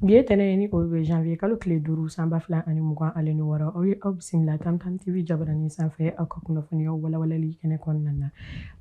Bi ye tɛnɛ ye, ni o bɛ janvier kalo tile 5 san 2026. Aw ye aw bisimila Tam Tam TV jabaranin sanfɛ, aw ka kunnafoniyaw walawalali kɛnɛ kɔnɔna na.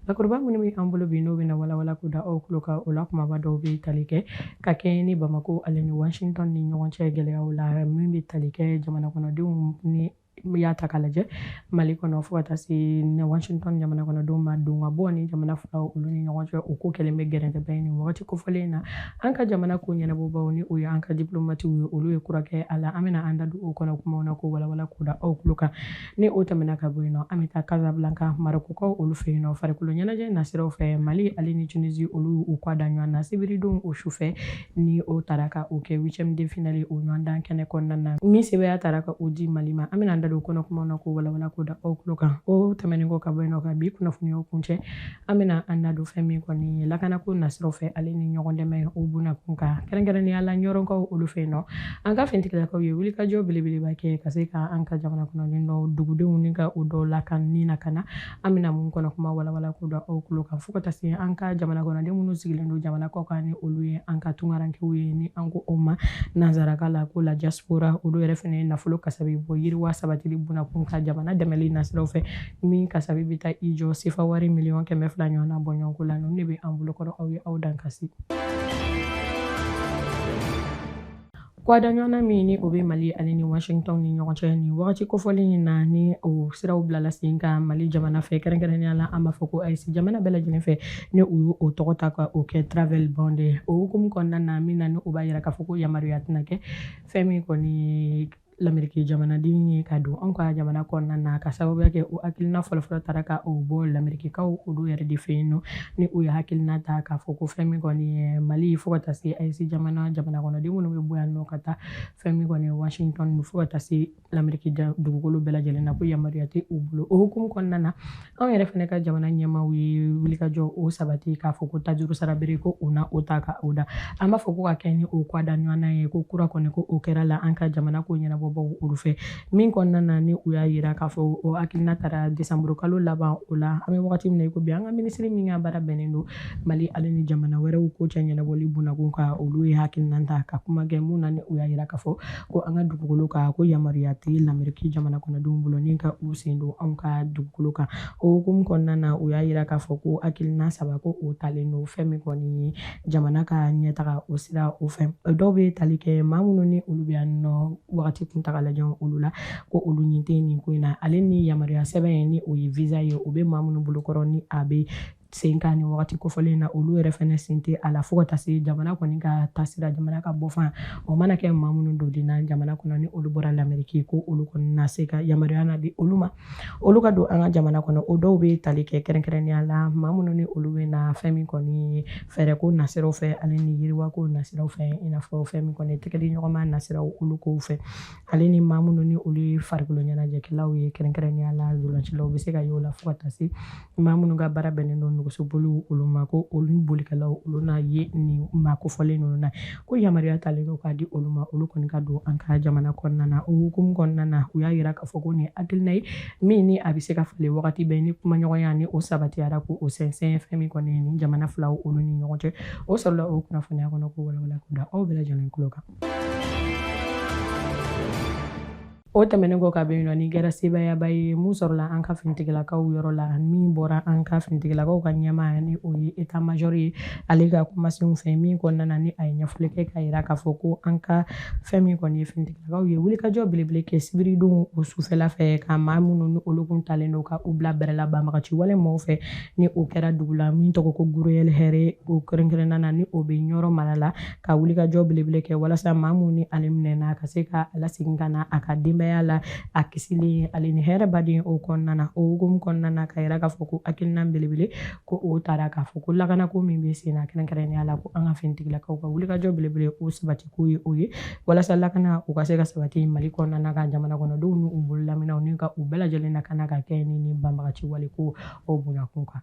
Bakuruba minnu bɛ an bolo bi, n'o bɛna walawala k'o da aw tulo kan, o la kumaba dɔw bɛ tali kɛ ka kɛ ni Bamako ale ni Washington ni ɲɔgɔn cɛ gɛlɛyaw la, min bɛ tali kɛ jamana kɔnɔdenw ni y'a ta k'a lajɛ Mali kɔnɔ, fo ka taa se Washington jamana kɔnɔdenw ma don ka bɔ ni jamana filaw olu ni ɲɔgɔn cɛ. O ko kɛlen bɛ gɛrɛntɛba ye nin wagati kofɔlen na. An ka jamana ko ɲɛnabɔbaw, ni o ye an ka diplomatiw ye, olu ye kura kɛ a la. An bɛna an da don o kɔnɔ kumaw na k'o walawala k'o da aw tulo kan. Ni o tɛmɛna ka bɔ yen nɔ, an bɛ taa Casablanca, Marɔkukaw olu fɛ yen nɔ, farikolo ɲɛnajɛ nasiraw fɛ, Mali ale ni Tunisie olu y'u kɔ da ɲɔgɔn na sibiridon o sufɛ, ni o taara ka o kɛ huitième de finale o ɲɔgɔndan kɛnɛ kɔnɔna na, min sɛbɛya taara ka o di Mali ma. An bɛna an da don o kɔnɔ kumaw na k'o walawala k'o da aw tulo kan. O tɛmɛnen kɔ ka bɔ yen nɔ, ka bi kunnafoniyaw kuncɛ, an bɛna an da don fɛn min kɔni ye lakanako nasiraw fɛ ale ni ɲɔgɔn dɛmɛ o bunakun kan, kɛrɛnkɛrɛnnenya la Ɲɔrɔnkaw olu fɛ yen nɔ. An ka finitigilakaw ye wulikajɔ belebeleba kɛ ka se ka an ka jamana kɔnɔden dɔw, dugudenw ni ka o dɔw lakan ni na ka na. An bɛna mun kɔnɔ kuma walawala k'o da aw tulo kan, fo ka taa se an ka jamana kɔnɔden minnu sigilen don jamana kɔ kan, ni olu ye an ka tunkarankew ye, ni an ko o ma nansarakan la ko la diaspora, olu yɛrɛ fana ye nafolo kasabi bɔ yiriwa sabatili bunakun ka jamana dɛmɛli nasiraw fɛ, min kasabi bɛ taa i jɔ sefa wari miliyɔn 200 ɲɔgɔnna bɔɲɔgɔnko la. Ninnu de bɛ an bolokɔrɔ, aw ye aw dan kasi. Kwada ɲɔgɔnna min ni o bɛ Mali ale ni Washington ni ɲɔgɔn cɛ nin wagati kofɔlen in na, ni o siraw bilala sen kan Mali jamana fɛ, kɛrɛnkɛrɛnnenya la an b'a fɔ ko AES jamana bɛɛ lajɛlen fɛ, ni u y'o tɔgɔ ta ka o kɛ travel ban ye. O hukumu kɔnɔna na, min na ni o b'a yira k'a fɔ ko yamaruya tɛna kɛ fɛn min kɔni Lameriki jamanaden ye ka don anw ka jamana kɔnɔna na, ka sababuya kɛ o hakilina fɔlɔfɔlɔ taara ka o bɔ Lamerikikaw olu yɛrɛ de fɛ yen nɔ, ni u ye hakilina ta k'a fɔ ko fɛn min kɔni ye Mali fo ka taa se AES jamana kɔnɔden minnu bɛ bɔ yan nɔ ka taa fɛn min kɔni ye Washington fo ka taa se Lameriki dugukolo bɛɛ lajɛlen na, ko yamaruya tɛ u bolo. O hukumu kɔnɔna na, anw yɛrɛ fana ka jamana ɲɛmaaw ye wulikajɔ o sabati k'a fɔ ko tajuru sara bere ko o na o ta ka o da. An b'a fɔ ko ka kɛ ni o kwada ɲɔgɔnna ye, ko kura kɔni ko o kɛra la an ka jamana ko ɲɛnabɔbaw olu fɛ, min kɔnɔna na ni u y'a yira k'a fɔ o hakilina taara desanburu kalo laban o la. An bɛ wagati min na i ko bi, an ka minisiri min ka baara bɛnnen don Mali ale ni jamana wɛrɛw ko cɛ ɲɛnabɔli bunakun kan, olu ye hakilina ta ka kuma kɛ, mun na ni u y'a yira k'a fɔ ko an ka dugukolo kan, ko yamaruya tɛ Lameriki jamana kɔnɔdenw bolo ni ka u sen don anw ka dugukolo kan. O hukumu kɔnɔna na, u y'a yira k'a fɔ ko hakilina saba ko o talen don fɛn min kɔni ye jamana ka ɲɛtaga o sira o fɛ. Dɔw bɛ tali kɛ maa minnu ni olu bɛ yan nɔ wagati kuntagalajan olu la, ko olu ɲin tɛ nin ko in na, ale ni yamaruya sɛbɛn ye, ni o ye visa ye, o bɛ maa minnu bolokɔrɔ ni a bɛ sen kan ni wagati kofɔlen na, olu yɛrɛ fɛnɛ sen tɛ a la, fo ka taa se jamana kɔni ka taasira, jamana ka bɔfan o mana kɛ maa minnu donna jamana kɔnɔ ni olu bɔra Lameriki, ko olu kɔni na se ka yamaruya na di olu ma, olu ka don an ka jamana kɔnɔ. O dɔw bɛ tali kɛ kɛrɛnkɛrɛnnenya la maa minnu ni olu bɛ na fɛn min kɔni fɛɛrɛ ko nasiraw fɛ ale ni yiriwa ko nasiraw fɛ, i n'a fɔ fɛn min kɔni tɛgɛdi ɲɔgɔnma nasiraw olu kow fɛ, ale ni maa minnu ni olu ye farikolo ɲɛnajɛkɛlaw ye, kɛrɛnkɛrɛnnenya la dolancilaw bɛ se ka ye o la, fo ka taa se maa minnu ka baara bɛnnen don nɛgɛsoboliw olu ma, ko olu bolikɛlaw olu na ye nin maa kofɔlen ninnu na, ko yamaruya talen don k'a di olu ma, olu kɔni ka don an ka jamana kɔnɔna na. O hukumu kɔnɔna na, u y'a yira k'a fɔ ko nin hakilina ye min ni a bɛ se ka falen wagati bɛɛ ni kumaɲɔgɔnya ni o sabatiyara ko o sɛnsɛn fɛn min kɔni nin jamana filaw olu ni ɲɔgɔn cɛ. O sɔrɔla o kunnafoniya kɔnɔ ko walawala ko da aw bɛɛ lajɛlen tulo kan. O tɛmɛnen kɔ ka bɔ yen nɔ, ni kɛra sebayaba ye mun sɔrɔla an ka finitigilakaw yɔrɔ la, min bɔra an ka finitigilakaw ka ɲɛmaa, ni o ye état major ye, ale ka kumasenw fɛ, min kɔnɔna na ni a ye ɲɛfɔli kɛ k'a yira k'a fɔ ko an ka fɛn min kɔni ye finitigilakaw ye wulikajɔ belebele kɛ sibiridon o sufɛla fɛ, ka maa minnu ni olu kun talen don ka u bila bɛrɛ la banbagaci wale maaw fɛ, ni o kɛra dugu la min tɔgɔ ko Guruyɛli Hɛrɛ, o kɛrɛnkɛrɛnnenya na ni o bɛ Ɲɔrɔ mara la, ka wulikajɔ belebele kɛ walasa maa minnu ni ale minɛna ka se ka lasegin ka na a ka denbaya la a kisilen ale ni hɛrɛ baden o kɔnɔna na. O hukumu kɔnɔna na, ka yira k'a fɔ ko hakilina belebele ko o taara k'a fɔ ko lakanako min bɛ sen na, kɛrɛnkɛrɛnnenya la ko an ka finitigilakaw ka wulikajɔ belebele o sabati ko ye o ye walasa lakana u ka se ka sabati Mali kɔnɔna na, ka jamana kɔnɔdenw n'u bololaminɛw ni ka u bɛɛ lajɛlen lakana ka kɛ ni banbagaci wale ko o bonyakun kan.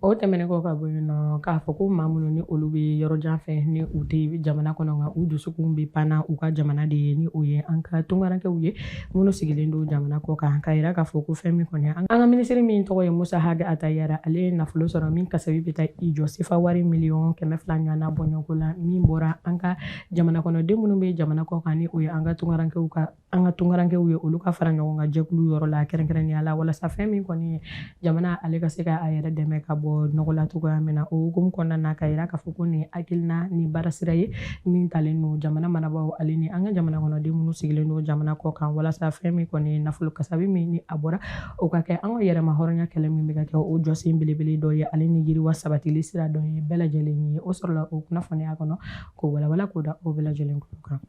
O tɛmɛnen kɔ ka bɔ yen nɔ, k'a fɔ ko maa minnu ni olu bɛ yɔrɔ jan fɛ, ni u tɛ jamana kɔnɔ, nka u dusukun bɛ panna u ka jamana de ye, ni o ye an ka tunkarankew ye minnu sigilen don jamana kɔ kan, k'a yira k'a fɔ ko fɛn min kɔni, an ka minisiri min tɔgɔ ye Musa Ag Attaher, ale ye nafolo sɔrɔ min kasabi bɛ taa i jɔ sefa wari miliyɔn 200 ɲɔgɔnna bɔɲɔgɔnko la, min bɔra an ka jamana kɔnɔden minnu bɛ jamana kɔ kan, ni o ye an ka tunkarankew ye, olu ka fara ɲɔgɔn kan jɛkulu yɔrɔ la, kɛrɛnkɛrɛnnenya la walasa fɛn min kɔni ye jamana ale ka se ka a yɛrɛ dɛmɛ ka bɔ nɔgɔ la cogoya min na. O hukumu kɔnɔna na, ka yira k'a fɔ ko nin hakilina ni baara sira ye min talen don jamana marabaaw ale ni an ka jamana kɔnɔden minnu sigilen don jamana kɔ kan, walasa fɛn min kɔni ye nafolo kasabi min ni a bɔra, o ka kɛ an ka yɛrɛma hɔrɔnya kɛlɛ min bɛ ka kɛ, o jɔsen belebele dɔ ye, ale ni yiriwa sabatili sira dɔ ye bɛɛ lajɛlen ye. O sɔrɔla o kunnafoniya kɔnɔ k'o walawala k'o da o bɛɛ lajɛlen tulo kan.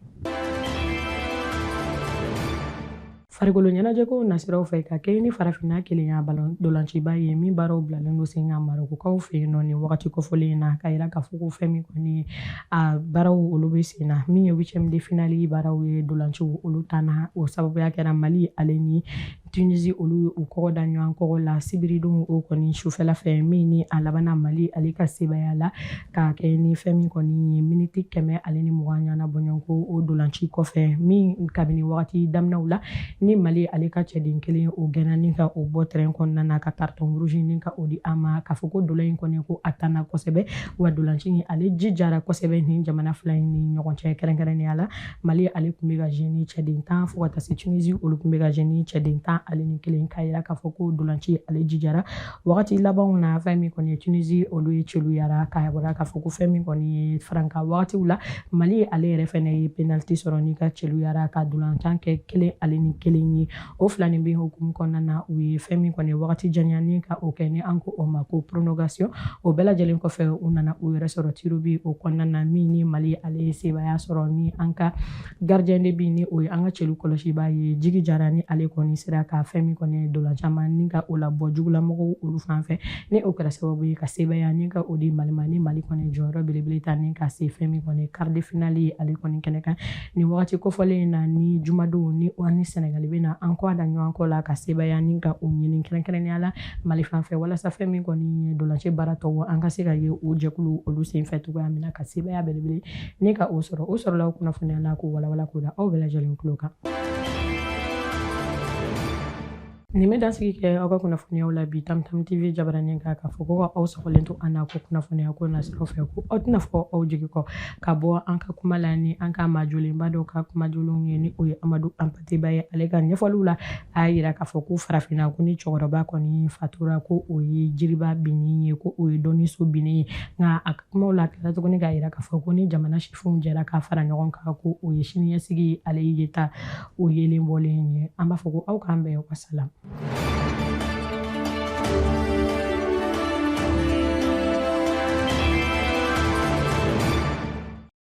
Farikolo ɲɛnajɛko nasiraw fɛ, ka kɛɲɛ ni farafinna kelenya dolanciba ye min baaraw bilalen don sen kan Marɔkukaw fɛ yen nɔ nin wagati kofɔlen in na, ka yira k'a fɔ ko fɛn min kɔni a baaraw olu bɛ sen na, min ye huitième de finale baaraw ye, dolanciw olu tanna. O sababuya kɛra Mali ale ni Tunisie olu ye u kɔgɔ da ɲɔgɔn kɔgɔ la sibiridon o kɔni sufɛla fɛ, min ni a labanna Mali ale ka sebaaya la, k'a kɛ ni fɛn min kɔni ye miniti 120 ɲɔgɔnna bɔɲɔgɔnko o dolanci kɔfɛ, min kabini wagati daminɛw la ni Mali ale ka cɛden kelen o gɛnna ni ka o bɔ terrain kɔnɔna na, ka carton rouge ni ka o di a ma, k'a fɔ ko dolan in kɔni ko a tanna kosɛbɛ, wa dolanci in ale jijara kosɛbɛ nin jamana fila in ni ɲɔgɔn cɛ. Kɛrɛnkɛrɛnnenya la, Mali ale tun bɛ ka jouer ni cɛden 10, fo ka taa se Tunisie olu tun bɛ ka jouer ni cɛden 11, k'a yira k'a fɔ ko dolanci ale jijara. Wagati labanw na, fɛn min kɔni ye Tunisie olu ye celuyara, k'a yira k'a fɔ ko fɛn min kɔni ye farankan wagatiw la, Mali ale yɛrɛ fɛnɛ ye penalty sɔrɔ ni ka celuyara ka dolancan kɛ 1-1 ye. O fila nin bɛ hukumu kɔnɔna na, u ye fɛn min kɔni ye wagati janya ni ka o kɛ, ni an ko o ma ko prolongation. O bɛɛ lajɛlen kɔfɛ, u nana u yɛrɛ sɔrɔ tirs au but o kɔnɔna na, min ni Mali ale ye sebaaya sɔrɔ, ni an ka gardien de but, ni o ye an ka celu kɔlɔsiba ye Jigi Jara, ni ale kɔni sera ka fɛn min kɔni ye dolan caman ni ka o labɔ jugulamɔgɔw olu fan fɛ, ni o kɛra sababu ye ka sebaaya ni ka o di Mali ma, ni Mali kɔni jɔyɔrɔ belebele ta ni ka se fɛn min kɔni quart de finale ye ale kɔni kɛnɛ kan nin wagati kofɔlen in na. Ni jumadon ni an ni Senegali bɛna an kɔ da ɲɔgɔn kɔ la ka sebaaya ni ka o ɲini, kɛrɛnkɛrɛnnenya la Mali fan fɛ, walasa fɛn min kɔni ye dolanci baara tɔw an ka se ka ye o jɛkulu olu sen fɛ cogoya min na, ka sebaaya belebele ni ka o sɔrɔ. O sɔrɔla o kunnafoniya la k'o walawala k'o da aw bɛɛ lajɛlen tulo kan. Nin bɛ dansigi kɛ aw ka kunnafoniyaw la bi Tam Tam TV jabaranin kan, k'a fɔ ko aw sɔgɔlen to an na ko kunnafoniya ko nasiraw fɛ, ko aw tɛna fɔ aw jigi kɔ ka bɔ an ka kuma la ni an ka maajolenba dɔw ka kumajolenw ye, ni o ye Amadu Hampâté Bâ ye. Ale ka ɲɛfɔliw la, a y'a yira k'a fɔ ko farafinna ko ni cɛkɔrɔba kɔni fatura, ko o ye jiriba binnen ye, ko o ye dɔnniso binnen ye. Nka a ka kumaw la, a tilala tuguni k'a yira k'a fɔ ko ni jamana sifinw jɛra k'a fara ɲɔgɔn kan, ko o ye siniɲɛsigi ale ye ta o yelen bɔlen ye. An b'a fɔ ko aw k'an bɛn, wasalam.